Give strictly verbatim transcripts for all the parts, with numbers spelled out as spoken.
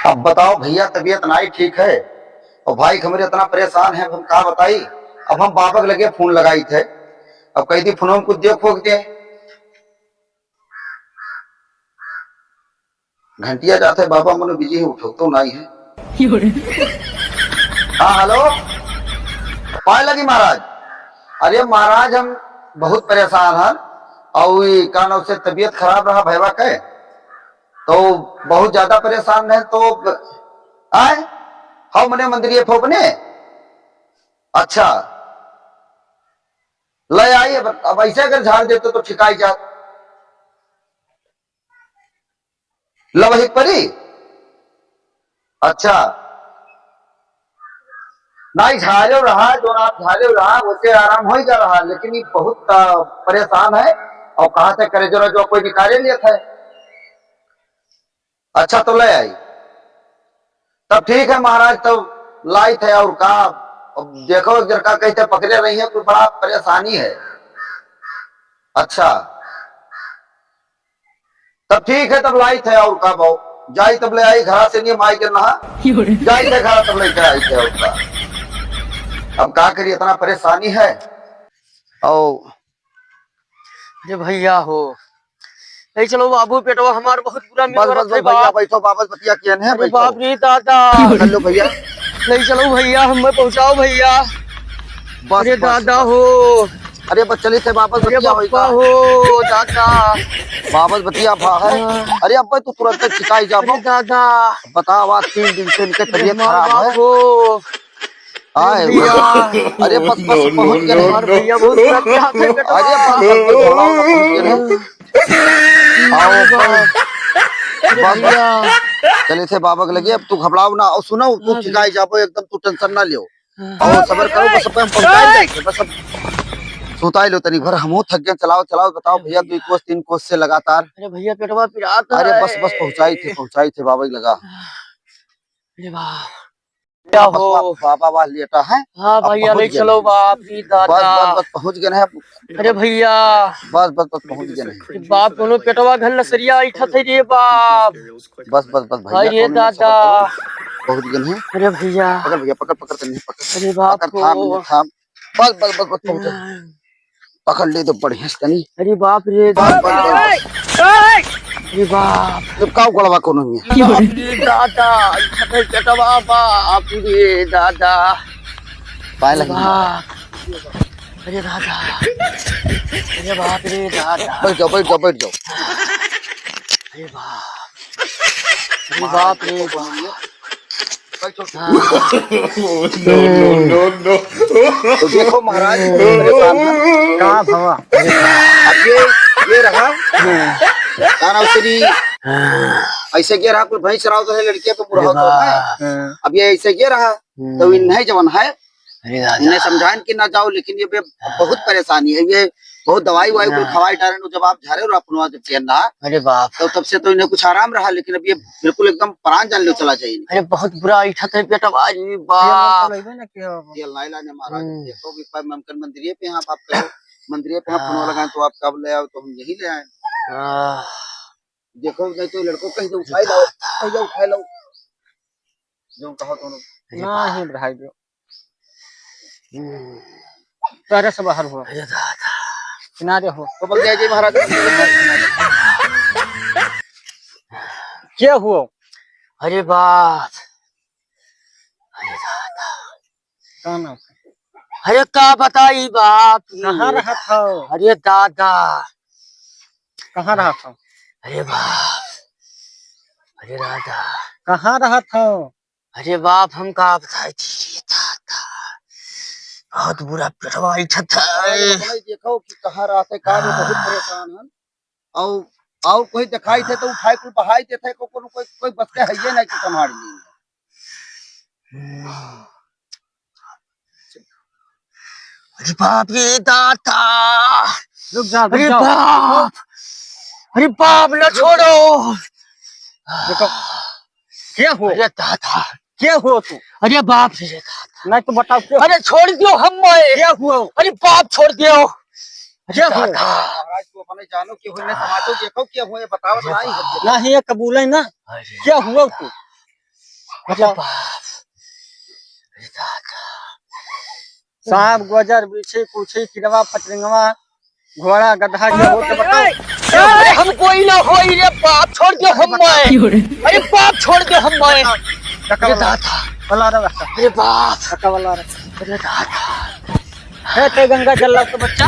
अब बताओ भइया, तबियत नाहीं ठीक है और भाई हमरे इतना परेसान है, अब हम का बताई। अब हम बाबा के लगे फोन लगाइत है, अब कहि दी फोन में कुछ देख फोक दे। घंटिया जात है, बाबा मनो बिजी है, उठो तो नाहीं है। हाँ, हेलो, पाए लगी महाराज। अरे महाराज, हम बहुत परेसान हन, और ई का नाम से तबियत खराब रहा भैया के, तो बहुत ज्यादा परेसान रहे। तो आए, हम मने मंदिरिये फोपने। अच्छा, ले आई। अब, अब ऐसे अगर झाड़ देते तो ठिकाई जात। लवही परी। अच्छा, नाहीं, झाड़े रहा, जो आप झाड़े रहा, उसे आराम हो ही जा रहा, लेकिन ये बहुत, आ, परेसान है और कहाँ से करे जो ना जो कोई निकाले लिया था। अच्छा, तो ले आई। तब ठीक है महाराज, तब लाइत है और का। अब देखो, एक जरका कहते पकड़े रही है, कोई बड़ा परेसानी है। अच्छा, तब ठीक है, तब लाइत है और का बाऊ। जाई तब ले आई घरा से, नहीं माई के नहा। जाई थे घरा तब लेके आई थे और का। अब का करी, इतना परेसानी है। और अरे भइया हो, ले चलो बाबू, पेटवा हमार बहुत बुरा बस, मिल बस, रहा बस, है भइया, बाप। बैठो, बाबस बतिया कियन है, अरे बैठो। बाप रे दादा। कर लो भइया। ले चलो भइया, हमें पहुँचाओ भइया। बस, अरे बस, दादा बस। हो। अरे बस चली थे, बाबस अरे बतिया होई बप्पा का। हो दादा। बाबस बतिया भा है। हाँ। अरे अब तू तुरंत ठिकाई जाबो। अरे दादा। बतावा, तीन दिन से इनके तबियत हमार खराब बाप है। हो। आए, भइया। अरे बस, बस, no, no, पहुँच गए। No, हमार no। भइया बहुत बुरा हाथ है बेटा। अरे बस, बस, बस, घबराओ ना, पहुँच गए हैं। आओ, बस, अरे बस, बस। भइया। चले थे बाबा के लगे, अब तू घबराओ ना। और सुनो, तू हाँ ठिकाई भइया। जाबो एकदम, तू tension ना लियो। हाँ। और सबर करो, बस अब हम पहुँचाई देंगे, बस अब सुताई लो तनी भर, हमहू थक गए। चलाओ, चलाओ, बताओ भइया, दो कोस, तीन कोस से लगातार। अरे भइया, पेटवा पिरात अरे है। बस, बस, पहुँचाई थे, पहुँचाई थे बाबा के लगा। अरे वाह। क्या बस, हो? बस, बाबा वाह लेटा है। हाँ अब भइया, पहुँच ले गए चलो हैं। बाप रे बस, दादा। बस, बस, पहुँच गए हैं। अरे भइया। बस, बस, बस, पहुँच गए हैं। बाप कोनो पेटवा घन लसरिया ऐठत है रे बाप। बस, बस, बस, भइया, अरे कोनो नहीं दादा। सबर करो। पहुँच गए हैं। अरे भइया। पकड़ भइया, पकड़, पकड़, तनी पकड़। अरे बाप पकड़, थाम, को। थाम। बस, बस, बस, बस, पहुँच गए। हाँ। पकड़ ले तो बढ़िया से तनी। अरे बाप रे बस, बस, दादा। बस, बस। अरे बाप। तो का गड़वा कोनो नहीं है। बाप रे दादा, इधर पेटवा बाप रे दादा। पाए लगी। बाप। अरे दादा। अरे बाप रे दादा। बैठ जाओ, बैठ जाओ, बैठ जाओ। अरे बाप। अरे बाप रे बाप। हाँ। No, no, no, no। तो देखो महाराज, परेशान है। का भवा? अब ये, ये रहा। का नाम से भी ऐसे ये रहा, कोई भैंस चराओ तो है, लड़कियां पे बुढ़ाओ तो है। हाँ। अब ये ऐसे ये रहा, तो हम्म। इन्हें जवन है, अरे दादा। इन्हें समझाएन कि ना जाओ, लेकिन ये बे-, बहुत परेशानी है। ये बहुत दवाई ववाई कुल ना। खवाई डारेन, जब आप झारे और अपनवा जब किया ना, अरे बाप। तो तब से तो इन्हें कुछ आराम रहा, लेकिन अब ये बिल्कुल एकदम प्राण जान ले चला जाए इनके। अरे बहुत बुरा ऐठत है पेटवा, अरे बाप। तेल वेल तो लेबे ना किया होगा। तेल नहीं लाने महाराज, हम्म। देखो भी पर ममकन मंदिरिये पे हैं, आप, आप कहो मंदिरिये पे हैं, फोन हाँ। लगाएं तो आप कब ले आओ, तो हम यही ले आए। हाँ। देखो नहीं तो लड़को कहीं से उठाई लाओ, कहीं से उठाई लाओ। जो कहो तो अरे ना बाप। ही बढ़ाई दो। हम्म। पहरे से बाहर हो। अरे दादा। किनारे हो। तो बग जाए जी महाराज। क्या हुआ? अरे बाप। अरे दादा। का नाम है? अरे का बताई बाप। कहाँ रहत हो? अरे दादा। कहाँ रहत हो? अरे बाप। अरे दादा। कहाँ रहत हो? अरे बाप, हम का बताई जी, दादा, बहुत बुरा पेटवा ऐठत है। अरे भाई, देखो कि कहाँ रहत है, का में बहुत परेशान हन। और, और कोई दिखाई थे तो उठाए कुल बहाई देते, को, को, कोई, कोई बस के है ये नहीं कि संभाल लिए। अरे बाप रे दादा। रुक जा, रुक अरे जा। बाप। अरे बाप, ना छोड़ो। देखो, क्या हो? अरे दादा। क्या हो तू? अरे बाप रे दादा। नहीं तो बताओ, क्या हो? अरे छोड़ दियो हम मैं। क्या हुआ? अरे बाप, छोड़ दियो। अरे क्या हुआ? दादा। महाराज, तू अपने जानो कि हुए, नहीं समाजो देखो, क्या हुए, बताओ, अरे नहीं। बाप। नहीं, ये कबूल है ना? अरे क्या हुआ तू? अरे बताओ। बाप। अरे दादा। सांप, गोजर, बिच्छी, कुछी, किरवा, पतरंगवा, घोड़ा, गदहा, के हो तो बताओ। अरे हम कोई ना होई रे बाप, छोड़ दे हम माए। अरे बाप, छोड़ दे हम माए। काका अरे वाला। दादा। वाला रे काका। अरे बाप। काका वाला रे। अरे दादा। हे ते गंगा जल के बच्चा।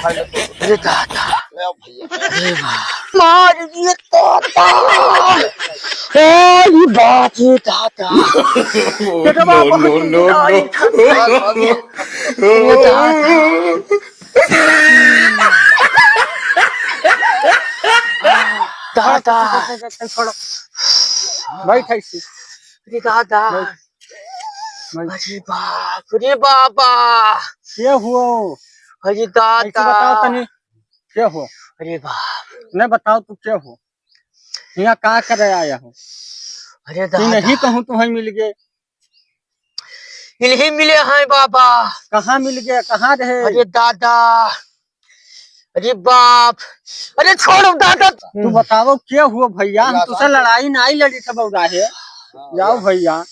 अरे दादा। ले आओ भैया। अरे बाप। मार दिए दादा। अरे बाप रे दादा। No, no, no, no। अरे दादा। दादा। छोड़ो। बैठ ऐसे। अरे दादा। बैठ। बैठ। अरे बाप रे बाबा। के हो? अरे दादा। ऐसे बताओ तनी, के हो? अरे बाप। नहीं बताओ तू के हो? यहाँ का करे आया हो? अरे दादा। नहीं कहूँ तुम्हें मिल गए। इन्हीं मिले हैं बाबा। कहाँ मिल गए, कहाँ रहे? अरे दादा, अरे बाप, अरे छोड़ो दादा। तू बताओ क्या हुआ भैया? हम तुझसे लड़ाई नहीं लड़ी था बौरा है। हाँ, जाओ भैया। भैया।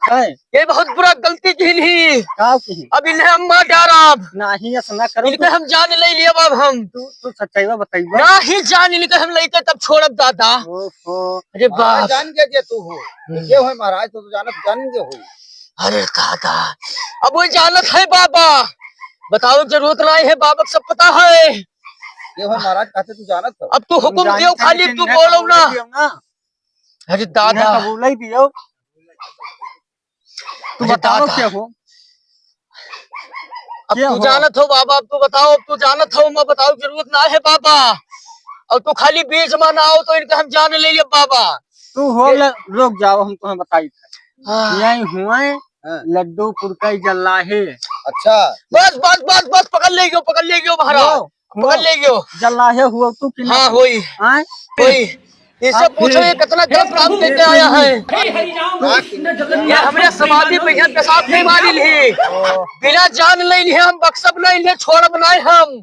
है। ये बहुत बुरा गलती की नहीं। का की? अब इन्हें हम मार डारब। नहीं, ऐसा ना करो इनके तू। हम जान ले लिए बाब हम। तू, तू सच्चाई बा बताइबा। नहीं जान इनके हम लेके तब छोड़ब दादा। ओहो। अरे महाराज बाप। जान गया जे तू हो। हम्म। ये हो महाराज तो तू जानत जान गए हो। अरे दादा, अब वो जानत है बाबा, बताओ जरूरत नहीं है, बाबा को सब पता है। ये हो महाराज कहते तू जानत हो। अब तू हम हुकुम जानते दियो, हैं खाली लेकिन तू इन्हें बोलो कबूल ना। नहीं दियो ना। अरे दादा। इन्हें कबूल ही दियो। तू अरे बताओ दादा। क्या हो? अब क्या तू हो? जानत हो बाबा, अब तू बताओ, अब तू जानत हो, मैं बताओ जरूरत ना है बाबा। और तू खाली बीच में ना आओ तो इनका हम जान ले लिए बाबा। तू हो ए- ले, रुक जाओ, हम तुम्हें बताई थे। हाँ। यही हुए हाँ। लड्डू पुरकाई जल्लाहे। अच्छा। बस, बस, बस, बस, पकड़ ले गयो, पकड़ ले गयो महाराज। हो, पकड़ हो। ले गयो। जल्लाहे हुआ तू कि ना? हाँ, होई। हाँ? होई। इससे अब पूछो ये कितना गलत काम करके आया है। ये हमरे समाधि पे यहाँ पेशाब नहीं मारी ली। बिना जान ले लिए हम बक्सब नहीं ले, छोड़ब नहीं हम।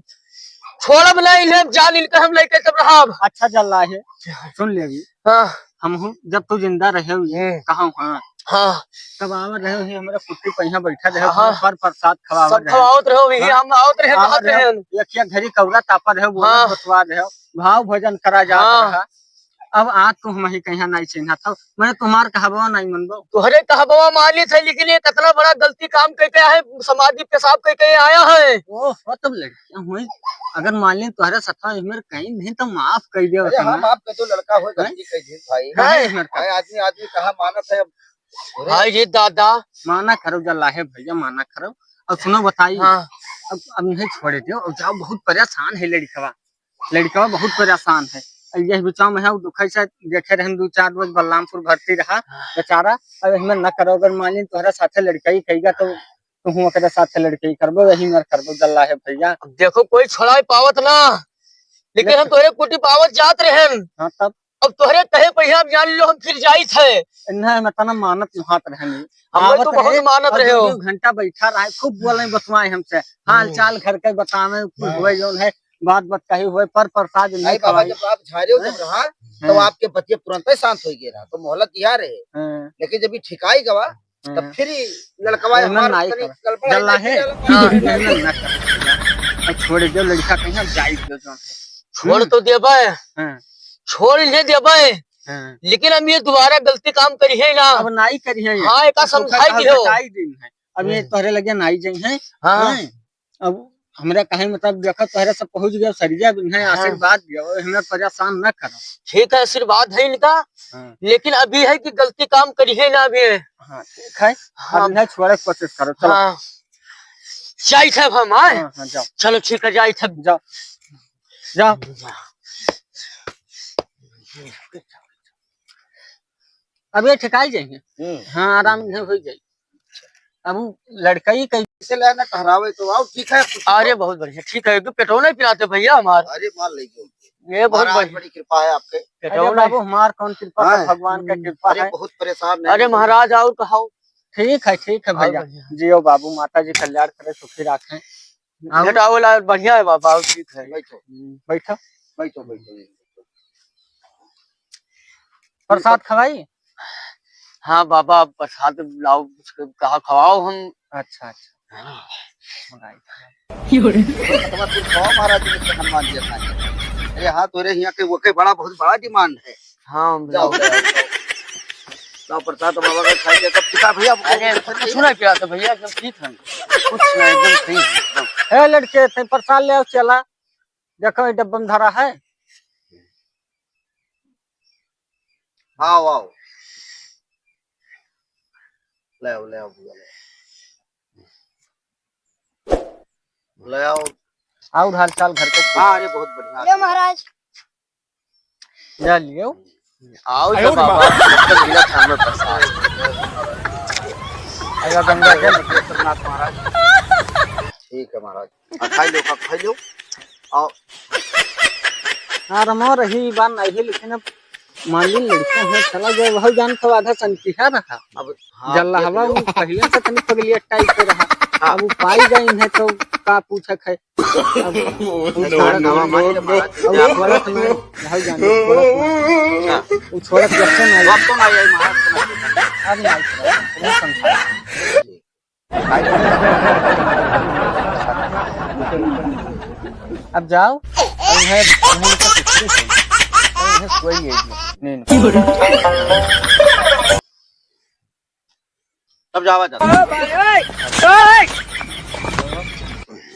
छोड़ब नहीं ले, जान इनका हम लेके तब रहब। अच्छा जल्लाहे, सुन ले अभी। हाँ। हम हूँ, जब तू जिंदा रहे हुए, हम्म। कहाँ हाँ? हाँ। तब आवा रहे हुए, हमरा कुट्टी पे यहाँ बैठा रहे, हाँ। पर प्रसाद खवावा सब रहे। खवावत रहे हुए, हाँ। हम आवत रहे, आवा रहत रहे। रहे। एक, एक घड़ी कौरा तापा रहे, बोलत हाँ। बतवा रहे, भाव भजन करा जात हाँ। रहा। अब आज तू हम ही कहीं नहीं चिन्हत हो, मैं तुम्हार कहबवा नहीं मनबो। तोहरे कहबवा मानित है, लेकिन ये कितना बड़ा गलती काम करके आए, समाधि पेशाब करके आया है। ओ, हो तब लड़कियां हुई, अगर मान लें तोहरे सफा उम्र कहीं नहीं तो माफ कर दे अरे वतना। हाँ, माफ कर दो, लड़का हो, हैं? गलती कर दे भाई। काहे हैं? उम्र का? भाई, आदमी, आदमी कहाँ मानत है अब। अरे। हाय रे दादा। माना करो जल्लाहे भैया, माना करो। और सुनो बताई, हाँ। अब, अब नहीं छोड़े दो, और जाओ, बहुत परेशान है लड़कवा। लड़कवा बहुत परेशान है। अब यही बिचाव में है, वो दुखई से देखे रहन दू चार रोज बलरामपुर भर्ती रहा हाँ। बेचारा। अब इसमें न करो, अगर मान ली तोहरा साथे लड़कई कईगा तो तू ओकरे साथे लड़कई करबो, यही मर करबो, जल्लाहे भैया। अब देखो कोई छोड़ाई पावत ना, लेकिन लेकिन हम तोहरे कुटी पावत जात रहन। हाँ तब? अब तोहरे कहे पे हम जान लो हम फिर जाइत है। नहीं, हम इतना मानत मुहात रहनी। हम आवत तो बहुत रहे, मानत और रहे दो हो। दो घंटा बैठा रहे, खूब बोले बतवाए हमसे, हाल हम्म। चाल घर के बतावे, कुछ हाँ। हुए जौन है, बात बतकही हुए, पर प्रसाद नहीं नहीं बाबा, खवाई। जब आप झारे हो जब हैं? रहा, तो हैं। आपके बतिया तुरंत ही शांत हो गया रहा, तो मोहलत दिया रहे। हैं। लेकिन जब ये ठिकाई गवा, तब हैं। फिर ही लड़कवा एमन हमार नाई तनी कर। गड़बड़ है, जल्लाहे। नहीं कर। एमन ना कर। अब छोड़ दो लड़का कहीं, अब जाई दो जौन है। छोड़ हम्म। तो देबे। हैं। छोड़ ले देबे। हैं। लेकिन हम ये दोबारा गलती काम करी है ना। अब नाई करी है। हाँ, एका तो समझाई कहा दियो। बताई दिन है। अब ये हम्म। तोहरे लगे नाई जई है। हाँ। हैं। अब हमरा कहे मतलब देखो तोहरे सब पहुँच गया, सरिया भी है, हाँ। आशीर्वाद दियो, हमें परेशान न करो। ठीक है, आशीर्वाद है इनका, हाँ। लेकिन अभी है कि गलती काम करी है ना अभी। हाँ, ठीक है। हाँ। अब इन्हें छोड़े के कोशिश करो, चलो। हाँ। जाई थे अब हम, हाँ? हाँ, हाँ, जाओ। चलो ठीक है, जाई थे। जाओ। जाओ। अब ये ठिकाई जाइए। हम्म। हाँ, आराम से हो जाए। अब वो लड़का ही कहीं से लेना टहरावे तो आओ, ठीक है, कुछ अरे, बहुत बढ़िया, ठीक है, एक पेट्रोल नहीं पिलाते भैया हमार। अरे, मार ले गयो। ये बहुत महाराज, बढ़िया। बड़ी कृपा है आपके। पेट्रोल अरे नहीं। बाबू, हमार कौन कृपा है, हाँ। भगवान का हम्म। कृपा अरे, है। बहुत परेशान है। अरे महाराज, और कहो। ठीक है, ठीक है और भैया। बढ़िया। जियो बाबू, माता जी कल्याण करे, सुखी रखें। आओ। बेटा, वो ला, बढ़िया है बाबा, और ठीक है। बैठो। हम्म। बैठो। बैठो, बैठो, बैठो। प्रसाद खवाई? हाँ बाबा, अब प्रसाद लाओ, उसको कहा खवाओ हम। अच्छा, अच्छा। हाँ। मंगाई। खतमा तू खवाओ महाराज जी के हनुमान जी का। अरे हाँ, तोरे यहाँ के वो के बड़ा, बहुत बड़ा demand है। हाँ, जाओ, जाओ। जाओ, जाओ। लाओ प्रसाद बाबा का खाई दे, तब पिता भैया, अरे, कुछ नहीं पिया तो भैया, एकदम ठीक है। कुछ नहीं, एकदम सही है, एकदम। ए लड़के, तैं प्रसाद ले आओ, चला। देखो, ये डब्बा में धरा है। आओ, आओ। ले आओ, ले आओ, भैया, ले आओ। ले आओ। और हाल चाल घर के? हाँ, अरे, बहुत बढ़िया। ले महाराज। ले लियो। आओ आयो जब रे बाबा, बाबा। तब तक मिला था हमें प्रसाद। आया गंगा जल। जगन्नाथ महाराज। ठीक है महाराज। आ, खाई लो, का खाई लो। आओ। हाँ, रमा रही बात नहीं है, लेकिन अब मान ली लड़कियां हैं, चला जाए, वह जान तो आधा संतिहा रहा। अब, हाँ, जल्ला देख हवा लो। वो पहले से तनी पगलिया टाइप के रहा। हाँ। अब वो पाई गई है तो का पूछक है। अब no, no, no, no। अब वो छोड़त ना, भाई जान, छोड़त ना। हाँ। वो छोड़त जब से ना, अब तो ना आई महाराज, तो ना आई। अब ना आई, छोड़त ना, छोड़त ना। अब जाओ, अब उन्हें, उन्हें तो कुछ नहीं चाहिए। अब उन्हें कोई ये नहीं। तब जावा जाता।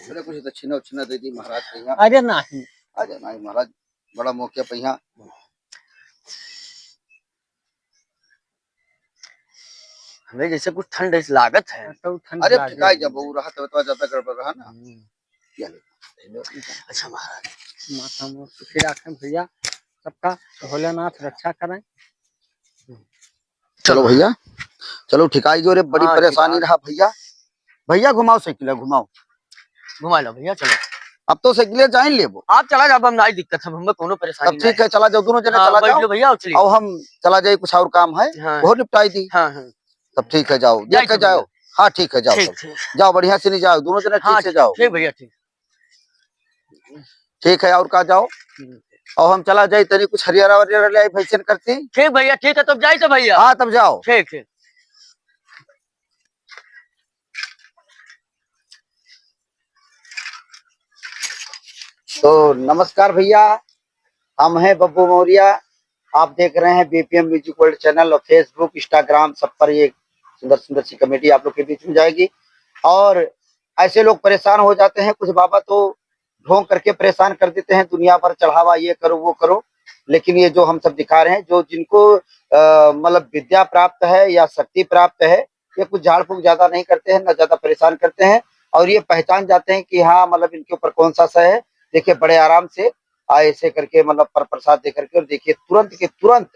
अरे कुछ दक्षिणा उक्षिणा दे दी महाराज के यहाँ। अरे नहीं। अरे नहीं महाराज, बड़ा मौके पे यहाँ। हमें जैसे कुछ ठंड ऐसे लागत है। तो ठंड अरे लागे ठिकाई नहीं। जब वो रहा तो इतना ज्यादा गड़बड़ रहा ना। हम्म। क्या ले? अच्छा महाराज। माता मोर सुखी राखें भैया, सबका भोलेनाथ रक्षा करें। चलो भैया, चलो ठिकाई जो रे, बड़ी हाँ, परेशानी ठिकाई। रहा भैया। भैया घुमाओ साइकिल, घुमाओ। घुमा लो भैया, चलो। अब तो साइकिल जाइन लेबो। आप चला जाओ, अब हम नाई दिक्कत है, हमें कोनो परेशानी तब ठीक नहीं। है, चला जाओ, दोनों जने हाँ, चला बैठ जाओ। लो भैया, और चलिए। अब हम चला जाए, कुछ और काम है, हाँ। वो निपटाई दी। हाँ, हाँ। तब ठीक है, जाओ, जाए देख के तो जाओ। भैया। हाँ, ठीक है, जाओ, ठीक, जाओ। ठीक। जाओ, बढ़िया से नहीं जाओ, दोनों जने हाँ, ठीक से जाओ। ठीक भैया, ठीक। ठीक है, और का जाओ। हम्म। और हम चला जाए, तनी कुछ हरियारा वरियारा ले आई, भैंसन करती। ठीक भैया, ठीक है, तब जाए तो भैया। हाँ, तब जाओ। ठीक, ठीक। तो नमस्कार भैया, हम हैं बब्बू मौर्या। आप देख रहे हैं B P M Music World channel और Facebook, Instagram, सब पर ये सुंदर सुंदर सी comedy आप लोग के बीच में जाएगी। और ऐसे लोग परेशान हो जाते हैं, कुछ बाबा तो ढोंग करके परेशान कर देते हैं, दुनिया भर चढ़ावा, ये करो, वो करो। लेकिन ये जो हम सब दिखा रहे हैं, जो जिनको, अ, मतलब विद्या प्राप्त है या शक्ति प्राप्त है, ये कुछ झाड़ फूंक ज्यादा नहीं करते हैं, ना ज्यादा परेशान करते हैं, और ये पहचान जाते हैं कि हाँ, मतलब इनके ऊपर कौन सा सह है। देखिए, बड़े आराम से, आ, ऐसे करके, मतलब पर प्रसाद दे करके, और देखिए, तुरंत के तुरंत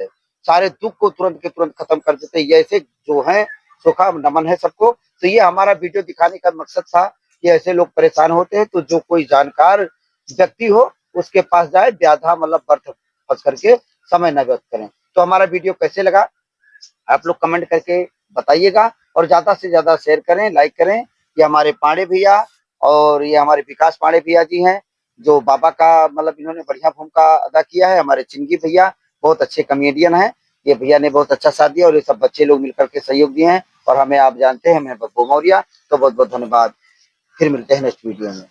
सारे दुख को तुरंत के तुरंत खत्म कर देते हैं। ये ऐसे जो हैं, सुखा नमन है सबको। तो ये हमारा video दिखाने का मकसद था कि ऐसे लोग परेशान होते हैं, तो जो कोई जानकार व्यक्ति हो, उसके पास जाए, व्याधा मतलब व्यर्थ फंस करके समय न व्यर्थ करें। तो हमारा video कैसे लगा, आप लोग comment करके बताइएगा और ज्यादा से ज्यादा share करें, like करें। ये हमारे पांडे भैया और ये हमारे विकास पांडे भैया जी हैं, जो बाबा का, मतलब, इन्होंने बढ़िया भूमिका अदा किया है। हमारे चिंगी भैया बहुत अच्छे comedian हैं, ये भैया ने बहुत अच्छा साथ दिया और ये सब बच्चे लोग मिलकर के सहयोग दिए हैं। और हमें आप जानते हैं, मैं बब्बू मौर्या, तो बहुत बहुत धन्यवाद। फिर मिलते हैं next video में।